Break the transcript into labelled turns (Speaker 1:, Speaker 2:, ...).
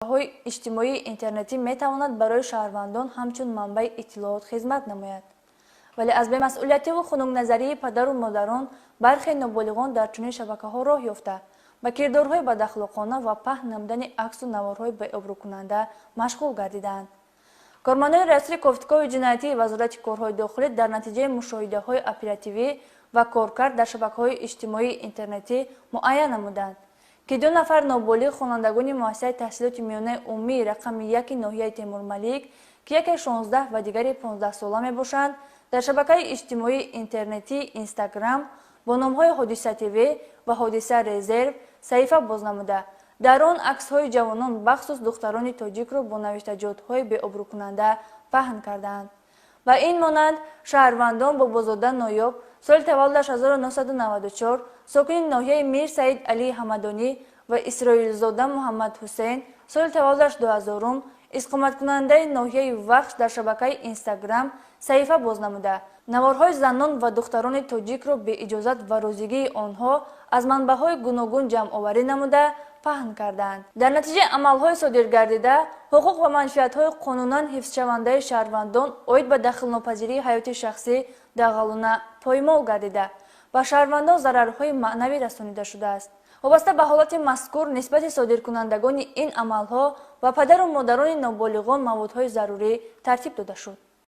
Speaker 1: Шабакаҳои иҷтимоии интернетӣ метавонад барои шаҳрвандон ҳамчун манбаи иттилоот хизмат намояд. Вале аз бемасъулиятиву хунукназарии падару модарон бархе ноболиғон дар чунин шабакаҳо роҳ ёфта, ба кирдорҳои бадахлоқона ва паҳн намудани аксу наворҳои беобрӯкунанда машғул гардидаанд. Кормандони Раёсати кофтукови ҷиноятии Вазорати корҳои дохилӣ дар натиҷаи мушоҳидаҳои оперативӣ ва коркард дар шабакаҳои иҷтимоии интернетӣ муайян намуданд, ки ду нафар ноболиғ, хонандагони муассисаи таҳсилоти миёнаи умумии рақами яки ноҳияи Темурмалик, ки яке 16 ва дигаре 15 сола мебошанд, дар шабакаи иҷтимоии интернетии Инстаграм бо номҳои Ҳодиса ТВ ва Ҳодиса Резерв саҳифа боз намуда, дар он аксҳои ҷавонон, бахусус духтарони тоҷикро бо навиштаҷотҳои беобрӯкунанда паҳн кардаанд. Ба ин монанд, шаҳрвандон Бобозода Ноёб, соли таваллудаш 1994, сокини ноҳияи Мир Саид Алии Ҳамадонӣ, ва Исроилзода Муҳаммад Ҳусейн, соли таваллудаш 2000-ум, истиқоматкунандаи ноҳияи Вахш, дар шабакаи Инстаграм саҳифа боз намуда, наворҳои занон ва духтарони тоҷикро беиҷозат ва розигии онҳо аз манбаъҳои гуногун ҷамъоварӣ намуда, паҳн кардаанд. Дар натиҷаи амалҳои содиргардида ҳуқуқ ва манфиатҳои қонунан ҳифзшавандаи шаҳрвандон оид ба дахлнопазирии ҳаёти шахсӣ дағалона поймол гардида, ба шаҳрвандон зарарҳои маънавӣ расонида шудааст. Вобаста ба ҳолати мазкур нисбати содиркунандагони ин амалҳо ва падару модарони ноболиғон маводҳои зарурӣ тартиб дода шуд.